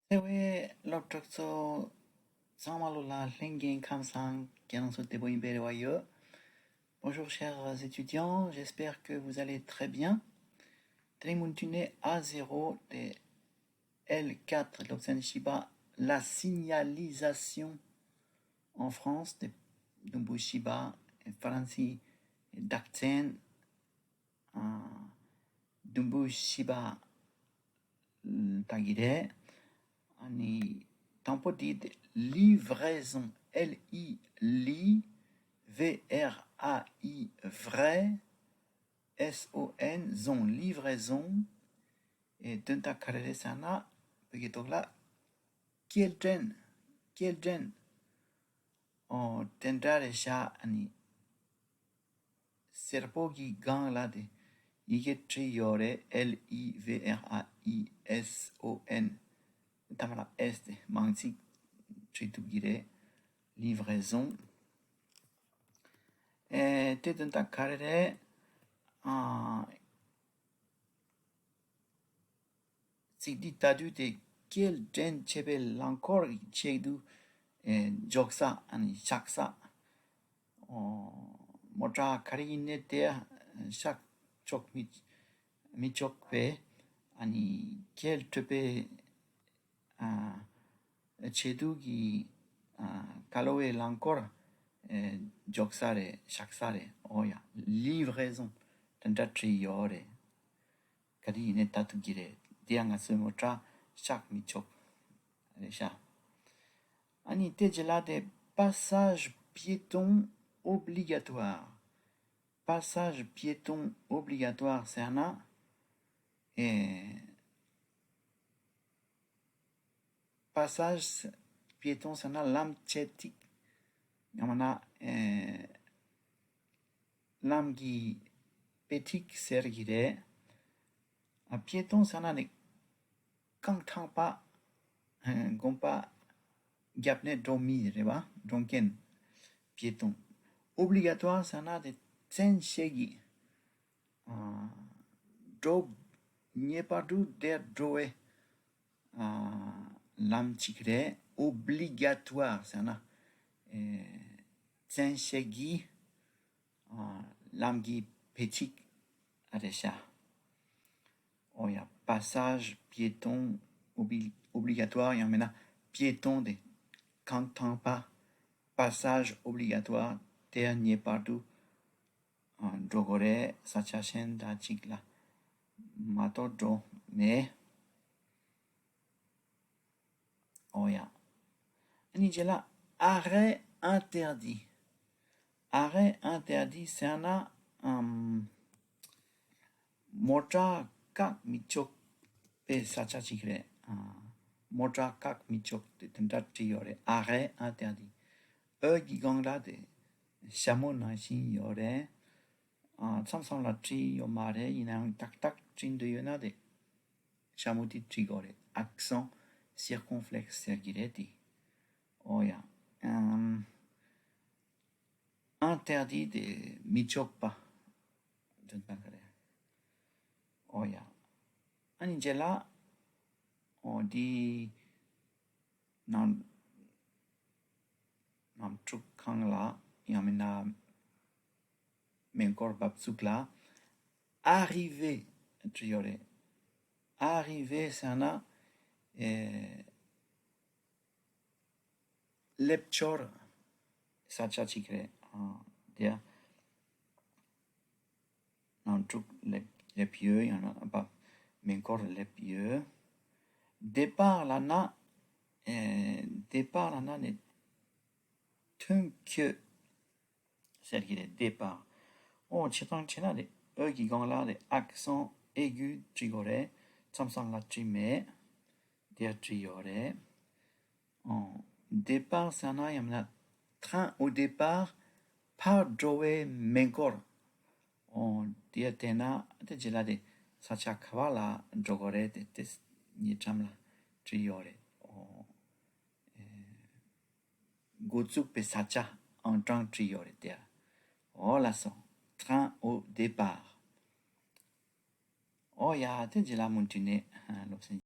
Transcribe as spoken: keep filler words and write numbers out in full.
དེ་བས་སློབ་ཕྲུག་ཚོ་ཚང་མ་ལོ་ལ་ལྷན་རྒྱས་ཁམས་བཟང་། ཁྱེད་རང་ཚོ་བདེ་པོ་ཡིན་པའི་རེ་བ་ཡོད། Bonjour chers étudiants, j'espère que vous allez très bien. དེ་རིང་མུ་མཐུད་ནས A zéro དེ་L quatre སློབ་ཚན་བཞི་པ། La signalisation en France དེ་དུམ་བུ་བཞི་པ། ཧྥ་རན་སིའི་རྟགས་མཚན་ཨ་དུམ་བུ་བཞི་པ་ལྟ་གི་རེད། ཨ་ནི་དང་པོ་དེ་livraison, L I li V R A I vrai S O N ཟོན། livraison ཨེ་དོན་དག་ག་རེ་རེད་ཟེར་ན། བོད་སྐད་ཐོག་ལ་སྐྱེལ་འདྲེན། སྐྱེལ་འདྲེན། ཨོ་དེ་འདྲ་རེད་ཤག་ཨ་ནི་སེར་པོ་གི་སྒང་ལ་དེ་ཡི་གེ་བྲིས་ཡོད་རེད། L I V R A I S O N ཐ་མ་ལ་S དེ་མང་ཚིག་བྲིས་ཐུབ་ཀྱི་རེད། livraison ཨེ་དེ་དོན་དག་ག་རེ་རེད། ཨ་ཚིག་འདི་ལྟ་དུས་དེ་སྐྱེལ་འདྲེན་བྱེད་པའི་རླངས་འཁོར་གྱི་ཆེད་དུ་ཨེ་འཇོག་ས། ཨ་ནི་བཞག་ས། ཨོ་མོ་ཊ་ག་རེ་ཡིན་ནའི་དེ་བཞག་ཆོག་མི་མི་ཆོག་པས། ཨ་ནི་སྐྱེལ་སྤྲོད་པའི་ཨ་ཆེད་དུ་གི་ཨ་ཀ་ལོ་བའི་རླངས་འཁོར་ཨེ་འཇོག་ས་རེད། བཞག་ས་རེད། ཨོ་ཡ། livraison དེ་འདྲ་བྲིས་ཡོད་རེད། ག་དུས་ཡིན་ནའི་ལྟ་ཐུབ་ཀྱི་རེད། དེ་ཡང་ང་ཚོའི་མོ་ཊ་བཞག་མི་ཆོག་རེད་ཤག་ཨ་ནི་དེ་རྗེས་ལ་དེ་passage piéton obligatoire། passage piéton obligatoire ཟེར་ན་ཨེ། passage piéton ཟེར་ན་ལམ་ཆས་ཐིག་ཡང་མིན་ན་ཨེ་ལམ་གྱི་དཔེ་ཐིག་ཟེར་གྱི་རེད། ཨ་piéton ཟེར་ན་ནི་རྐང་ཐང་པ། ཨེ་དགོན་པ་རྒྱབ་ནས་འགྲོ་མི་རེད་པ། འགྲོ་མཁན། piéton obligatoire ཟེར་ན་དེ་བཙན་ཤེད་ཀྱི་ཨ་འགྲོ་ངེས་པར་དུ་དེར་འགྲོ་བའི་ཨ་ལམ་གཅིག་རེད། obligatoire ཟེར་ན་ཨེ་བཙན་ཤེད་ཀྱི་ཨ་ལམ་གྱི་དཔེ་ཐིག་ཨ་རེད་ཤག་ཨོ་ཡ། passage piéton obli- obligatoire ཡང་མིན་ན་piéton དེ་རྐང་ཐང་པ། passage obligatoire དེར་ངེས་པར་དུ་ཨ་འགྲོ་དགོས་རེད། ས་ཆ་གཞན་དག་ཅིག་ལ་མ་གཏོགས་འགྲོ་མེད། ཨོ་ཡ། ཨ་ནི་རྗེས་ལ་arrêt interdit། arrêt interdit ཟེར་ན་ཨམ། མོ་ཊ་བཀག་མི་ཆོག་པའི་ས་ཆ་ཅིག་རེད། ཨ་མོ་ཊ་བཀག་མི་ཆོག་དེ་དེ་འདྲ་བྲིས་ཡོད་རེད། arrêt interdit འོ་གི་སྒང་ལ་དེ་ཞྭ་མོ་ནང་བཞིན་ཡོད་རེད། ཨ་མཚམས་མཚམས་ལ་བྲིས་ཡོད་མ་རེད། ཡིན་ནའང་ཏག་ཏག་བྲིས་འདོད་ཡོད་ན་དེ་ཞྭ་མོ་དེ་བྲིས་དགོས་རེད། accent circonflexe ཟེར་གྱི་རེད་དེ། ཨོ་ཡ། ཨམ། interdit དེ་མི་ཆོག་པ་དོན་དག་རེད། ཨོ་ཡ། ཨ་ནི་རྗེས་ལ་ཨོ་འདི་ནང་ནང་ཁྲུག་ཁང་ལ་ཡང་མིན་ན་མེ་འཁོར་འབབ་ཚུགས་ལ་arrivée བྲིས་ཡོད་རེད། arrivée ཟེར་ན་ཨེ་སླེབས་ཞོར་ས་ཆ་ཅིག་རེད། ཨ་དེ་ནང་ཁྲུག་སླེབས་སླེབས་ཡོད། ཡང་ན་ཨ་མེ་འཁོར་སླེབས་ཡོད། départ ལབ་ན་ཨེ་départ ལབ་ན་ནི་ཐོན་སྐྱོད་ཟེར་གྱི་རེད། départ ཨོ་བྱེད་སྟངས་བྱས་ན་རེད། འོ་གི་སྒང་ལ་རེད། accent aigu བྲིས་དགོས་རེད། མཚམས་མཚམས་ལ་བྲིས་མེད། དེར་བྲིས་ཡོད་རེད། ཨོ་départ ཟེར་ན་ཡང་ན་train au départ ཕར་འགྲོ་བའི་མེ་འཁོར། ཨོ་དེར་བལྟས་ན་དེ་རྗེས་ལ་དེ་ས་ཆ་ག་བ་ལ་འགྲོ་དགོས་རེད་དེ་དེ་ཉེ་འགྲམ་ལ་བྲིས་ཡོད་རེད། ཨོ་ཨེ། འགོ་བཙུགས་པའི་ས་ཆ་entrant བྲིས་ཡོད་རེད་དེ། ཨོ་ལགས་སོ། train au départ ཨོ་ཡ། དེ་རྗེས་ལ་མུ་མཐུད་ནས་སློབ་ཚན།